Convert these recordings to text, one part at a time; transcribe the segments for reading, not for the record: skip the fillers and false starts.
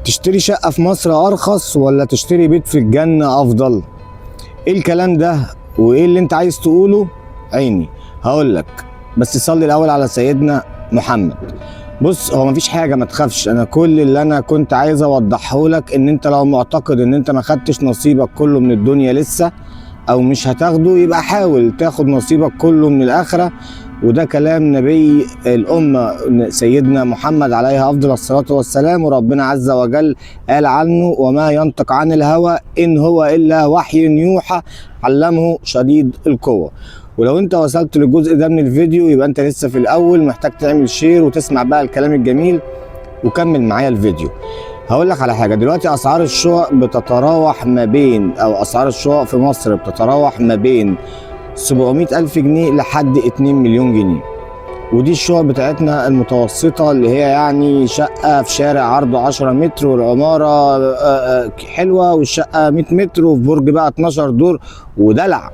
تشتري شقة في مصر أرخص ولا تشتري بيت في الجنة أفضل؟ إيه الكلام ده؟ وإيه اللي أنت عايز تقوله؟ عيني هقولك، بس صلي الأول على سيدنا محمد. بص، هو مفيش حاجة، ما تخافش. أنا كل اللي أنا كنت عايز أوضحه لك إن أنت لو معتقد إن أنت ما خدتش نصيبك كله من الدنيا لسه أو مش هتاخده، يبقى حاول تاخد نصيبك كله من الآخرة. وده كلام نبي الأمة سيدنا محمد عليه أفضل الصلاة والسلام، وربنا عز وجل قال عنه: وما ينطق عن الهوى إن هو إلا وحي يوحى علمه شديد القوة. ولو انت وصلت للجزء ده من الفيديو يبقى انت لسه في الأول، محتاج تعمل share وتسمع بقى الكلام الجميل وكمل معايا الفيديو. هقول لك على حاجة، دلوقتي أسعار الشقق بتتراوح ما بين، أو أسعار الشقق في مصر بتتراوح ما بين 700 ألف جنيه لحد 2 مليون جنيه. ودي الشقق بتاعتنا المتوسطة اللي هي يعني شقة في شارع عرضه 10 متر والعمارة حلوة والشقة 100 متر وفي برج بقى 12 دور ودلع.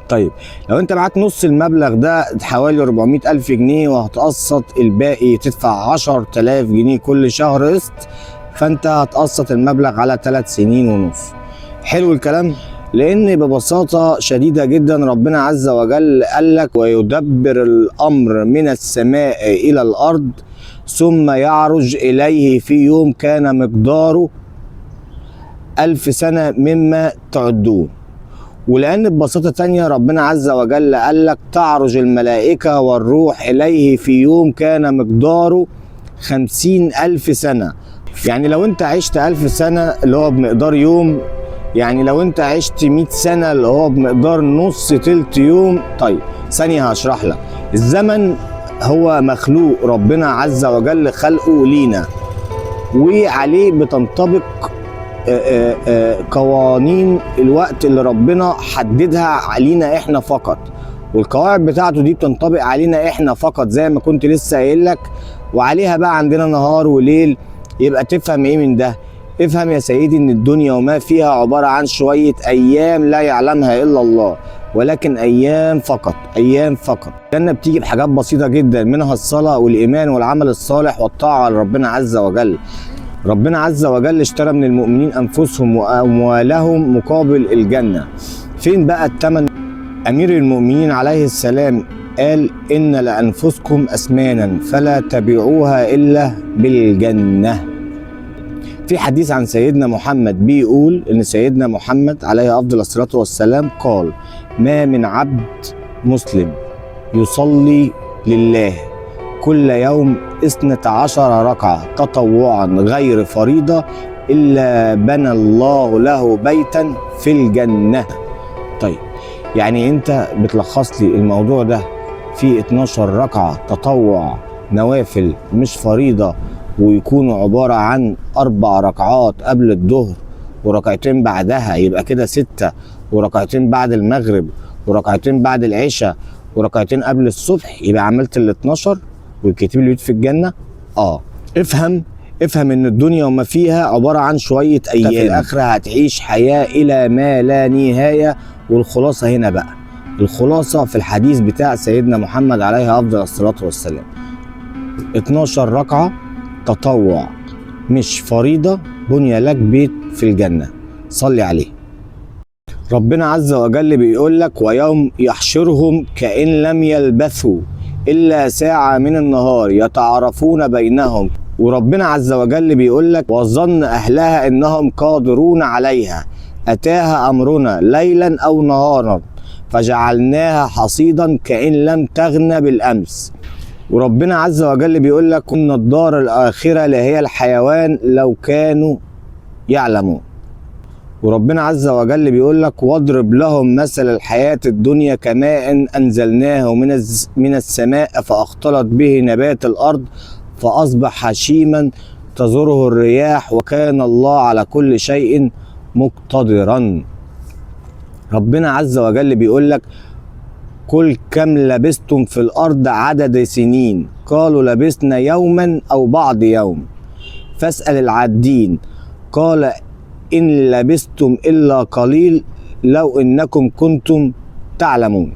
طيب لو انت معاك نص المبلغ ده حوالي 400 ألف جنيه وهتقسط الباقي تدفع 10,000 جنيه كل شهر قسط، فانت هتقسط المبلغ على 3 سنين ونص. حلو الكلام؟ لان ببساطة شديدة جدا ربنا عز وجل قال لك: ويدبر الامر من السماء الى الارض ثم يعرج اليه في يوم كان مقداره 1000 سنة مما تعدون. ولأن ببساطة تانية ربنا عز وجل قال لك: تعرج الملائكة والروح إليه في يوم كان مقداره 50,000 سنة. يعني لو انت عشت 1000 سنة اللي هو بمقدار يوم، يعني لو انت عشت 100 سنة اللي هو بمقدار نص تلت يوم. طيب ثانية هشرح لك. الزمن هو مخلوق ربنا عز وجل خلقه لينا، وعليه بتنطبق قوانين الوقت اللي ربنا حددها علينا احنا فقط، والقواعد بتاعته دي بتنطبق علينا احنا فقط زي ما كنت لسه قايل لك، وعليها بقى عندنا نهار وليل. يبقى تفهم ايه من ده؟ افهم يا سيدي ان الدنيا وما فيها عبارة عن شوية ايام لا يعلمها الا الله، ولكن ايام فقط، ايام فقط. الجنة بتيجي بحاجات بسيطة جدا، منها الصلاة والايمان والعمل الصالح والطاعة لربنا عز وجل. ربنا عز وجل اشترى من المؤمنين أنفسهم وأموالهم مقابل الجنة. فين بقى التمن؟ أمير المؤمنين عليه السلام قال: إن لأنفسكم أثمانا فلا تبيعوها إلا بالجنة. في حديث عن سيدنا محمد بيقول إن سيدنا محمد عليه أفضل الصلاة والسلام قال: ما من عبد مسلم يصلي لله كل يوم 12 ركعة تطوعا غير فريضة إلا بنى الله له بيتا في الجنة. طيب يعني أنت بتلخص لي الموضوع ده في 12 ركعة تطوع نوافل مش فريضة، ويكونوا عبارة عن 4 ركعات قبل الظهر وركعتين بعدها، يبقى كده 6، وركعتين بعد المغرب وركعتين بعد العشاء وركعتين قبل الصبح، يبقى عملت ال 12 ويتكتب لي بيت في الجنة. افهم ان الدنيا وما فيها عبارة عن شوية ايام، في الاخرة هتعيش حياة الى ما لا نهاية. والخلاصة هنا بقى، الخلاصة في الحديث بتاع سيدنا محمد عليه افضل الصلاة والسلام: 12 ركعة تطوع مش فريضة بني لك بيت في الجنة. صلي عليه. ربنا عز وجل بيقول لك: ويوم يحشرهم كأن لم يلبثوا إلا ساعة من النهار يتعارفون بينهم. وربنا عز وجل بيقول لك: وظن أهلها إنهم قادرون عليها أتاها أمرنا ليلا أو نهارا فجعلناها حصيدا كأن لم تغن بالأمس. وربنا عز وجل بيقول لك: إن الدار الآخرة لهي الحيوان لو كانوا يعلمون. وربنا عز وجل بيقول لك: واضرب لهم مثل الحياة الدنيا كماء أنزلناه من السماء فاختلط به نبات الأرض فأصبح هشيما تزره الرياح وكان الله على كل شيء مقتدرا. ربنا عز وجل بيقول لك: قل كم لبستم في الأرض عدد سنين قالوا لبسنا يوما أو بعض يوم فاسأل العادين قال إن لبستم إلا قليل لو إنكم كنتم تعلمون.